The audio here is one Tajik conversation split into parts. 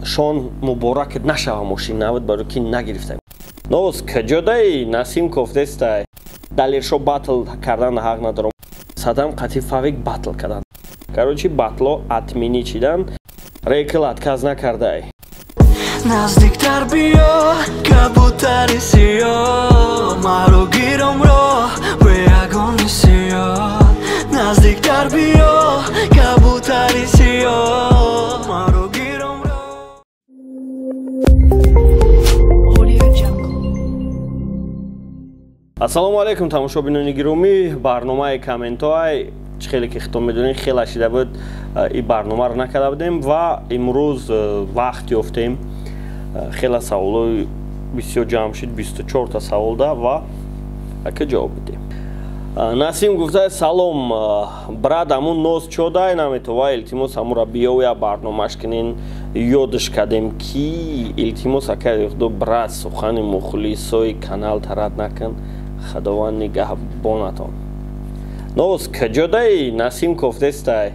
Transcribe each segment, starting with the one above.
Шон муборак нашава, мошин навад, барои ки нагирифта. Ноз каҷодаи Насим кофтестай. Далершо батл кардан ҳақ надорам. Садам қатӣ Фавик батл кардан. Короче, батло отменить шидан. Рекл отказ накардай. Наздиктар биё, кабутари сиёҳ, маро гиром роҳ бе ягони сиёҳ. Наздиктар биё, кабутари сиёҳ, маро гиром роҳ. Audio Jungle. Ассалому алайкум, тамошобинони гиромӣ. Барномаи комментҳоай, чӣ хеле ки хитоб медонед, хеле шида буд, ин барномаро накарда будем ва имрӯз вақт ёфтем. Хеле саволҳои бисёр ҷамъ шуд, 24та саволда, ва ака ҷавоб бидем. Насим гуфта: «Салом, брат, ҳамун ноз чодай наметова, илтимос, ҳамура биёя, барномаш кунен, ёдш кардем ки илтимос, акай худо, брат, сухани мухлисои канал тарат накун, худованд нигаҳбонатон». Ноз каҷодаи Насим кофтестай,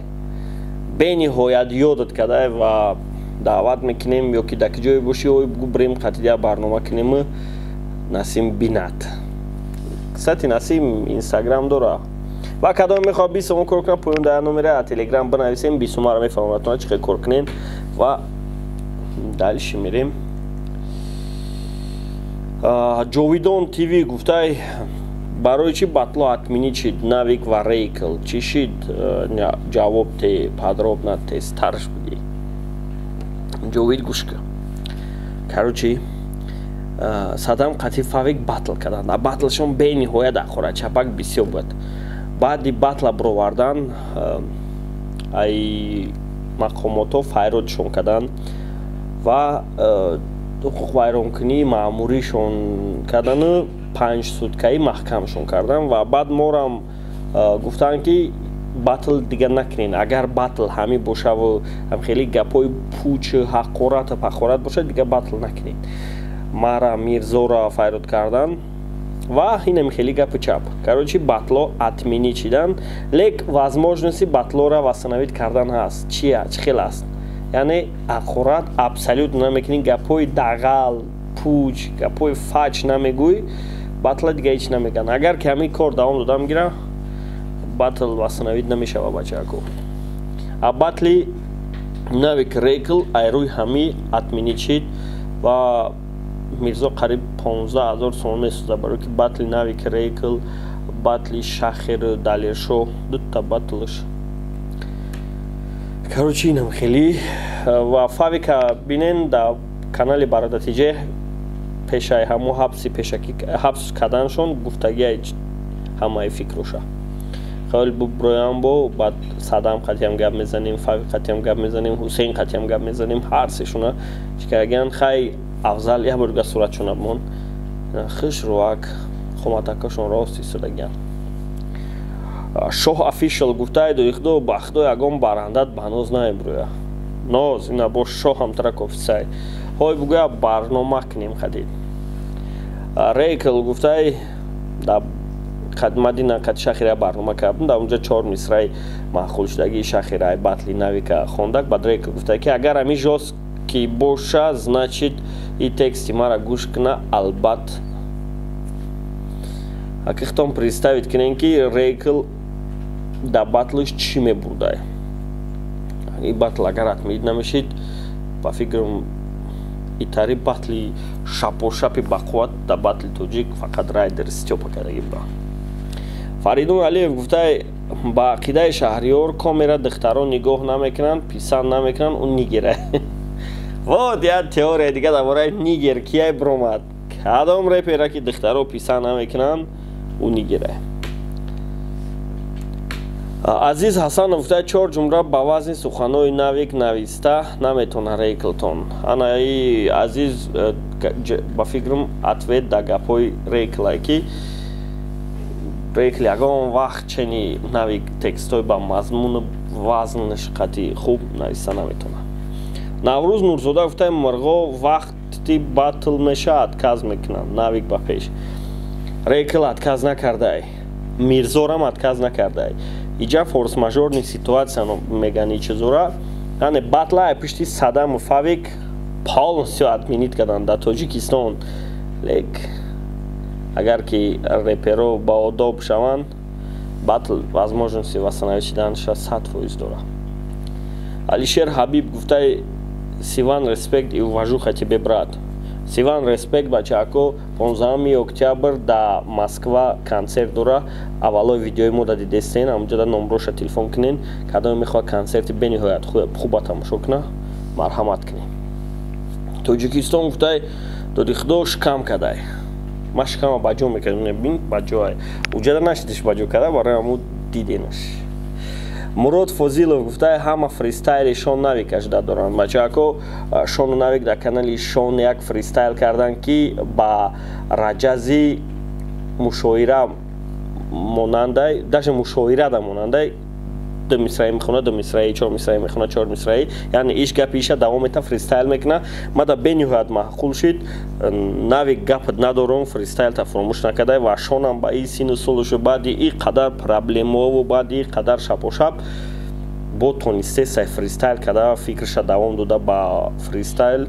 бениҳоят ёдат кардай ва даъват мекунем, ё ки дар ки ҷое бошӣ, ой бугу, бирем қатидия барнома кунем, Насим бинад. Кстати, Насим Инстаграм дора ва кадом мехоҳад 20 сомон кор кунад, поён дар номера Телеграм бинависем, 20 сомаро мефаҳмонатон чӣ хел кор кунен. Ва дальше мерем. Ҷовидон ТВ гуфтай: «Барои чӣ батло отменить шид, Навик ва Рейкл чӣ шид? Ҷавоб те, подробно, тезтарш буди». Ҷовид, гӯш кун. Короче, Садам қатӣ Фавик батл карданд. Батлшон бениҳоят ахора чапак бисёр буд. Баъди батла бировардан, ай мақомотҳо файродшон карданд ва ҳуқуқвайронкунии маъмуришон кардану 5 суткаӣ маҳкамшон кардан. Ва баъд морам гуфтанд, ки батл дига накунен. Агар батл ҳамин бошаву хеле гапҳои пуч, ҳақорату пахорат бошад, дига батл накунен. Мара, Мирзора файрод кардан ва инам хеле гапу чап. Короче, батло отменить шидан, лек возможности батлора восстановить кардан ҳаст. Чия, чӣ хел аст? Яъне ҳақорат абсолютно намекунӣ, гапҳои дағал, пуч, гапҳои фач намегӯй, батла дига ҳеч намегӯянд. Агар ки ҳамин кор давом додам гира, батл восстановить намешава, бачаако. А батли Навик Рейкл айрӯи ҳами отменить шид ва Мирзо қариб 15 000 сомон месӯзад, барое ки батли Навик Рейкл, батли Шахер Далершо, дута батлш. Короче, инам хеле. Ва Фавика бинен дар канали Бародатиҷе, пешаи ҳамо ҳабси пешакӣ, ҳабс карданшон, гуфтагиай ҳамаи фикруша. Хеле буброям, бо баъд Садам қатиам гап мезанем, Фавик қатиам гап мезанем, Ҳусейн қатиам гап мезанем, ҳар сешуна чӣ кардагиан. Хай, афзал, як бор дига суратшона бимон. Хиш рӯак, қоматакашон рост истодагиан. Шоҳ Офишал гуфтаи: «Доихдо, ба худо, ягон барандат ба ноз наебрӯя». Ноз ина бо шоҳ ҳамтара кофисай, ҳой бугӯя, барнома кунем хадид. Рейкл гуфтай: «Дар Мадина қати Шахира барнома кардам, дар онҷа чор мисраи маъқулшудагии Шахираи батли Навика хондак». Баъд Рейкл гуфта, ки агар ҳамин жёсткий боша, значит, и тексти мара гӯш куна албат. Ҳақиқтон представить кунем, ки Рейкл дар батлш чӣ мебурдай. Ин батл агар отменить намешид, ба фикрам, итари батли шапошапи бақувват дар батли тоҷик фақат Райдер Стёпа кардагӣ буда. Фаридун Алиев гуфтай: «Ба ақидаи Шаҳриёр, комера духтарон нигоҳ намекунанд, писанд намекунанд, ӯ нигера». Вот як теория дига дар бораи нигер кияй биромад. Кадом репера ки духтаро писанд намекунанд, ӯ нигера. Азиз Ҳасанов гуфта: «Чор ҷумла ба вазни суханҳои Навик нависта наметавона Рейклтон». Анаи Азиз, ба фикрам, ответ дар гапҳои Рейклае, ки Рейкл ягон вақт чени Навик текстҳои ба мазмуну вазнаш қатъи хуб нависта наметавонад. Наврӯз Нурзода гуфта: «Мирғо вақти батл меша, отказ мекунанд, Навик ба пеш». Рейкл отказ накардай, Мирзорам отказ накардай. Иҷа форс-мажорный ситуация мегани чизора, яъне батла пишти Садаму Фавик. Полностью отменить кардан дар Тоҷикистон. Лек агар ки реперо баодоб шаванд, батл возможности восстановить шиданша 100% дорад. Алишер Ҳабиб гуфтай: «Сиван, респект и уважуха тебе, брат». Сиван, респект, бачаако. 15 октябр да Москва концерт дора. Аввалои видеои мо да дидестен, ҳамунҷода номроша телефон кунен. Кадоме мехоҳад консерти бениҳоят хуба тамошо куна, марҳамат кунем. Тоҷикистон гуфтай: «Доди худо, шикам кадай». Ма шикама ба ҷо мекардам, бин, ба ҷоай уҷада нашидиш, ба ҷо када, барои ҳаму диденаш. Мурод Фозилов гуфтай: «Ҳама фристайли Шон Навика шуда доранд». Бачаако, Шону Навик дар канали Шон як фристайл кардан, ки ба раҷази мушоира монандай, даже мушоирада монандай: ду мисраи мехона, ду мисраи, чор мисраи мехона, чор мисраи, яъне иш гапи иша давом мета, фристайл мекуна. Мада бениҳоят маъқул шид. Навик, гапат надорум, фристайлта фуромӯш накардай. Ва Шонам ба и сину солушу, баъди и қадар проблемову, баъди и қадар шапошап, бо тонистесай фристайл карда, фикрша давом дода ба фристайл.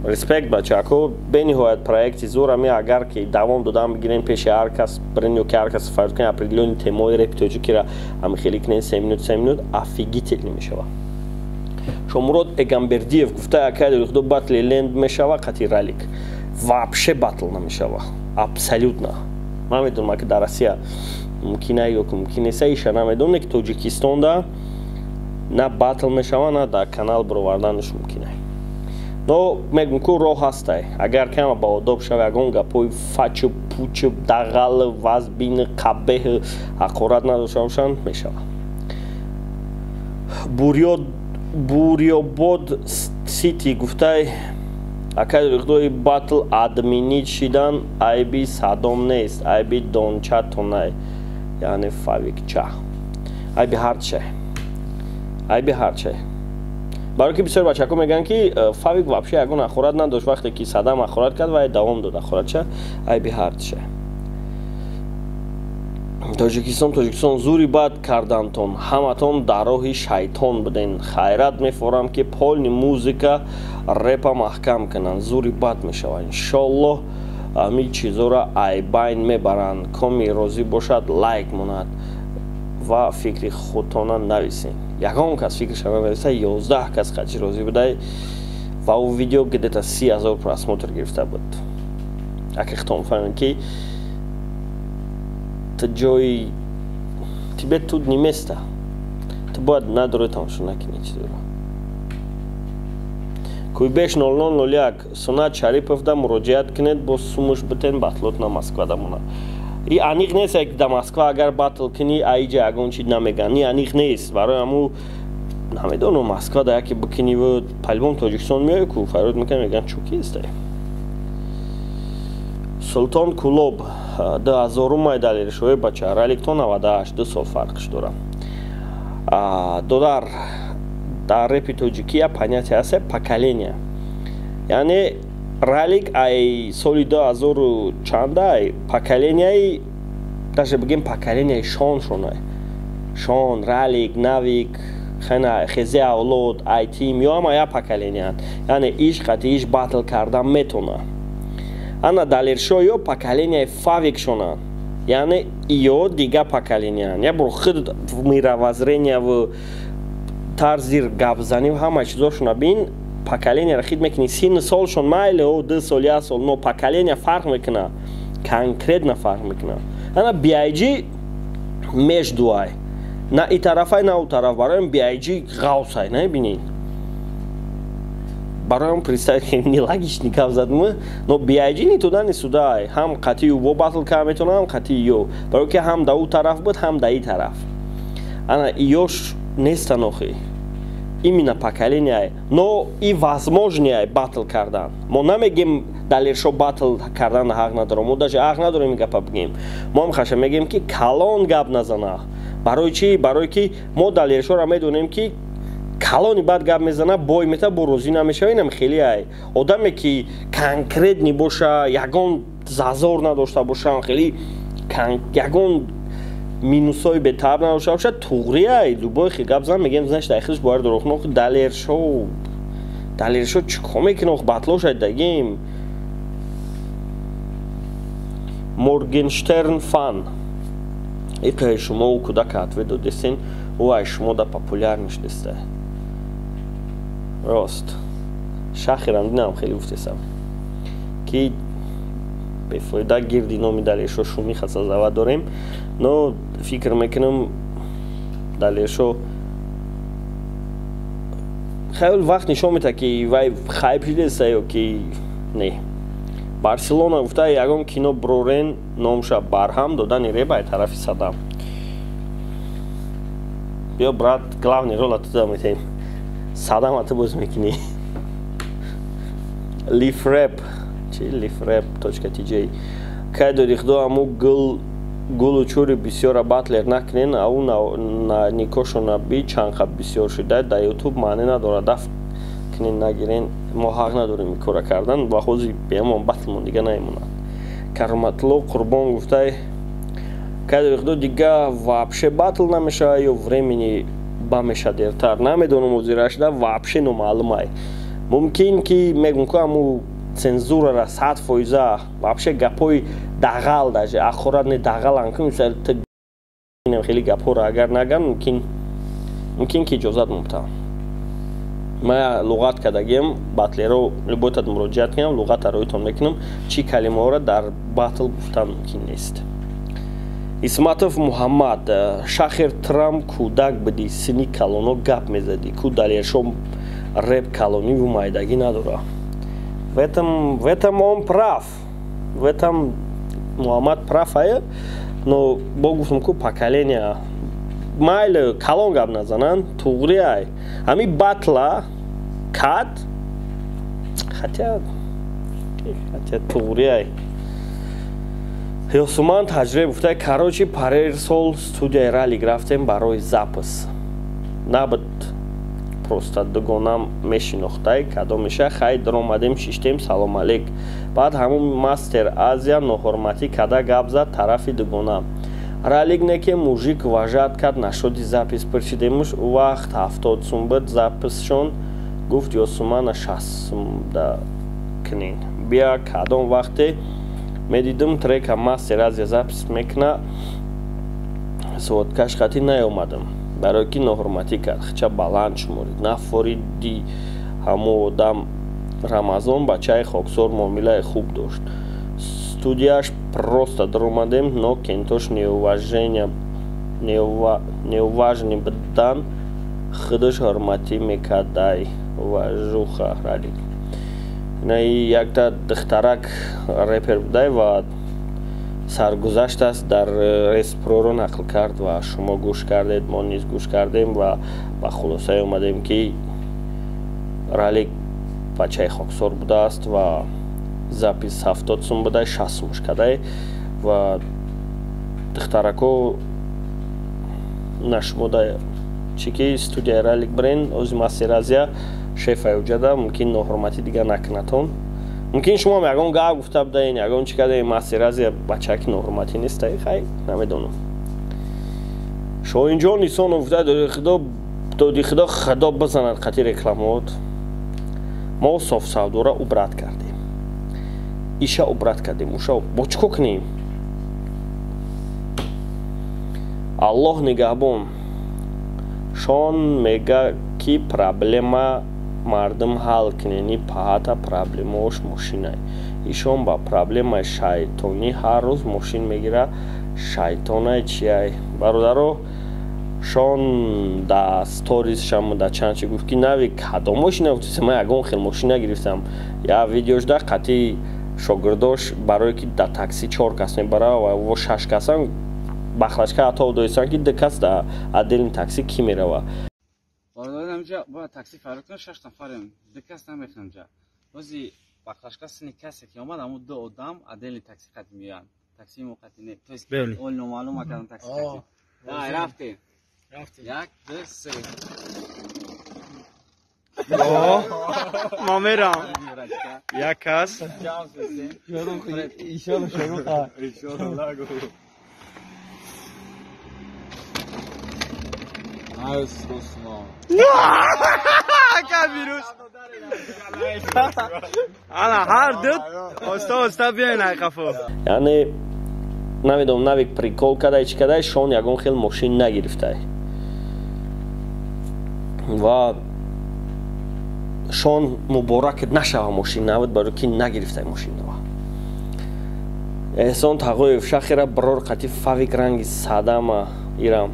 Респект, бачако, бениҳоят проекти зур. Ами агар ки давом додам бигирем, пеши ҳар кас бирен ё ки ҳар кас фард кунем, определённый темаи репи тоҷикира ами хеле кунем, 3 минут, 3 минут, офигительный мешава. Шомурод Эгамбердиев гуфта: «Акай худо, батли Ленд мешава қати Ралик?» Вообще батл намешава, абсолютно. Ман медонам, ки дар Россия мумкин ё ки мумкин неста, иша намедонам, ки Тоҷикистонда на батл мешава, на дар канал бироварданаш мумкин. Но мегум ку, роҳ ҳастай, агар кама баодоб шава, ягон гапҳои фачу пучу, дағал, вазбин, қабеҳ, ҳақорат надошта бошанд, мешава. Бурёбод Сити гуфтай: «Акай худои, батл отменить шидан айби Садом нест, айби дончатонай, яъне Фавикча». Айби ҳарчай, айби ҳарчай, барои ки бисёр бачако мегӯянд, ки Фавик вообще ягон ҳақорат надошт. Вақте ки Садам ҳақорат кард, вай давом дод ҳақоратша. Айби ҳарчай. Тоҷикистон, Тоҷикистон, зури бад кардантон, ҳаматон дар роҳи шайтон буден. Хайрат мефорам, ки полный музыка репа маҳкам кунанд, зури бад мешавад. Иншоллоҳ, ҳамин чизоро айбайн мебаранд. Коми розӣ бошад, лайк монад ва фикри худтона нависед. Ягон кас фикрша нанависа, 11 кас қачи розӣ будай ва ӯ видео где-то 30 000 просмотр гирифта буд. Ака, хитом фаҳмед, ки ту ҷои тебе тут не место, ту бояд надорӣ, тамошо накунӣ чизоро. Куйбеш 0001: «Сунат Шариповда муроҷиат кунед, бо сумуш битен, батлот на Москва дамона». И аниқ нест, ки да Москва агар батл кунӣ, аиҷа ягон чи намеган. И аниқ нест, барои ҳаму намедонам. Москва да яке бикунӣ, по-любому Тоҷикистон меои ку, фарёд мекунӣ, меган, чӯ кистай. Султон Кулоб: 2000-ум Далершои бача, Раликтон 98, 2 сол фарқш дорам. Додар, дар репи тоҷикӣ як понятие ҳаст, поколения. Яъне Ралик ай соли дуҳазору чандай, поколенияи, даже бигем, поколенияи Шон, шонай, Шон, Ралик, Навик, хена хезе, авлод, айтим ё ҳама як поколениянд. Яъне иш қати иш батл кардан метона. Ана Далершо ё поколенияи Фавик шонанд, яъне ё дига поколениянд. Як бор худ мировоззрения ва тарзи гапзанӣ, ҳама чизошона бин, поколенияро хид мекунӣ. Синну солшон майли, о 2 сол, як сол, но поколения фарқ мекуна, конкретно фарқ мекуна. Ана Big междуай, на и тарафай, на у тараф. Бароям Big ғавсай набинед, бароям представь, нелогичный гап задм, но Big ни туда, ни сюда, ҳам қатъи ӯ батл карда метавонад, ҳам қатъи ё, барои ки ҳам да ӯ тараф буд, ҳам да и тараф. Ана иёш нестан охи, именно поколения, но и возможный батл кардан. Мо намегем, Далершо батл кардан ҳақ надорам, мо даже ҳақ надорем ин гапа бигем. Мо ҳам хаша мегем, ки калон гап назана. Барои чӣ? Барое ки мо Далершоро медонем, ки калони бад гап мезана, бой мета, бо розӣ намешава. Инам хеле ай одаме, ки конкретный боша, ягон зазор надошта боша, хеле ягон минусҳои бетаб надошта бошад, туғри ай любой хел гап зан, мегем, значит, ай хелш бояд дурӯғ. Далершо Далершо чӣ кор мекунад? Батлоша дагим. Моргенштерн фан. Иқаи шумо ӯ кӯдака ответ додесен, ӯ ай шумо да популярный шудеста. Рост. Шахирам динам хеле гуфтесам. Ки бефоида гирди номи Далершо шумиха сазава дорем, но фикр мекунам Далершо хеле вақт нишон медиҳад, ки вай хайп шудеста ё ки не. Барселона гуфта ягон кино брорен номша барҳам додани ребай тарафи Садам. Биё брат, главный рола ту да метаем. Садама ту боз мекунӣ. Лифреп, чи lifrap.tj. Кай доди худо аму гул гулу чури бисёра батлер накунен, ау на никошона би чанқа бисёр шуда дар YouTube маъне надорад. Дафт кунен нагирен, мо ҳақ надорем ин кора кардан ва ҳозир беамон батлмон дига намемонад. Кароматло Қурбон гуфтай кай доди худо дига вообще батл намешава ё времени ба меша дертар намедонам, ҳозира шуда вообще номаълумай. Мумкин ки мегум ку аму цензурара 100% вообще гапҳои дағал даже ахорат не дағалан ку мисал хеле гапҳоро агар наган мумкин ки иҷозат мумтавам. Ма луғат кардагиам, батлеро любойтат муроҷиат кунам, луғата роитон мекунам, чӣ калимаҳоро дар батл гуфтан мумкин нест. Исматов Муҳаммад, шахер Трамп кӯдак будӣ, сини калоно гап мезадӣ, ку Далершо реп калониву майдагӣ надора. В этом он прав. В этом Муҳаммад прав ая, но бо гуфтам ку поколения майли калон гап назананд, туғри ай. Ҳами батла кад, хотя туғри ай. Ёсуман таҷриба гуфта, короче, парер сол студияи Ралик рафтем барои запис. Набуд просто дугонам мешинохтай, кадомеша хай даромадем, шиштем, салом алейк. Баъд ҳамун мастер Азия ноҳурматӣ када гап зад тарафи дугонам. Ралик неке мужик важат кард нашуди запис пурсидемуш, ӯ вақт 70 сум буд записшон, гуфт Ёсумана 60 сум да кунен. Бия кадом вақте медидим трека мастер Азия запис мекуна, сводкаш қатӣ наёмадам. Барои ки ноҳурматӣ кард, хича баланд шуморид. Нафориди ҳамо одам Рамазон бачаи хоксор муомилаи хуб дошт. Студияш просто даромадем, но кентош неуважни будан, худаш ҳурматӣ мекардай. Уважуха Ралик. Инаи якта духтарак репер будай ва саргузашт аст дар Респроро нақл кард ва шумо гӯш кардед, мо низ гӯш кардем ва ба хулосае омадем, ки Ралик бачаи хоксор будааст ва запис 70 сум будай, 60 сумш кадай ва духтарако нашумода чӣ ки студияи Ралик бренд ози мастер Азия шефаи уҷада мумкин ноҳурматӣ дига накунатон. Мумкин шумо ягон гап гуфта будаен, ягон чӣ кардаен, мастер Азия бачаки ноҳурматӣ нестай, хай намедонам. Шоҳинҷон Исонов гуфта доди худо худо бизанад қати рекламаот. Мо софсавдора убрат кардем. Иша убрат кардем, уша бо чӣ кор кунем? Аллоҳ нигаҳбон. Шон мега ки проблема мардум ҳал кунени паҳата проблемаош мошинай. Ишон ба проблемаи шайтонӣ ҳар рӯз мошин мегира, шайтонай чиай. Бародаро, Шон да сторисшам да чанд чи гуфт ки нави кадом мошина гуфтиса, ман ягон хел мошина гирифтам. Я видеош да қатъи шогирдош барое ки да такси 4 кас мебара ва во 6 касан бахлашка ҳатто доистан ки 2 кас да отдельный такси ки мерава. Бародарам ҷа бояд такси фарқ кунам, 6 нафарем, 2 кас намехӯрам ҷа. Бози бахлашка сини касе ки омад, ҳамун 2 одам отдельный такси қати меоянд. Такси мо қати не. То есть ол номаълум акардан такси қати. Да, рафтем. 1, 2, 3. Ма мерам. Як кас. Ака вирус. Ана ҳар ду оста оста биёен ай қафо. Яъне намедонам, Навик прикол кадай, чӣ кадай, Шон ягон хел мошин нагирифтай. Ва Шон, муборакат нашава, мошин навад, барои ки нагирифтай мошин нава. Эҳсон Тағоев: шахера брор қати Фавик ранги садама ирам.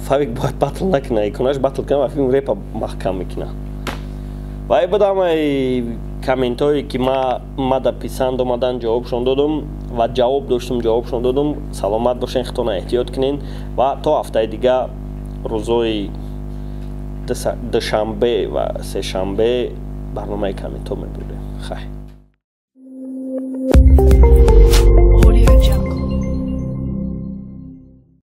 Фавик бояд батл накуна, иконаш батл кунам, филм репа маҳкам мекуна. Ва ай буд ҳамаи комментҳое, ки мада писанд омадан, ҷавобшон додум ва ҷавоб доштум, ҷавобшон додум. Саломат бошен, худтона эҳтиёт кунен ва то ҳафтаи дига, рӯзои душанбе ва сешанбе барномаи комментҳо мебурем. Хайр.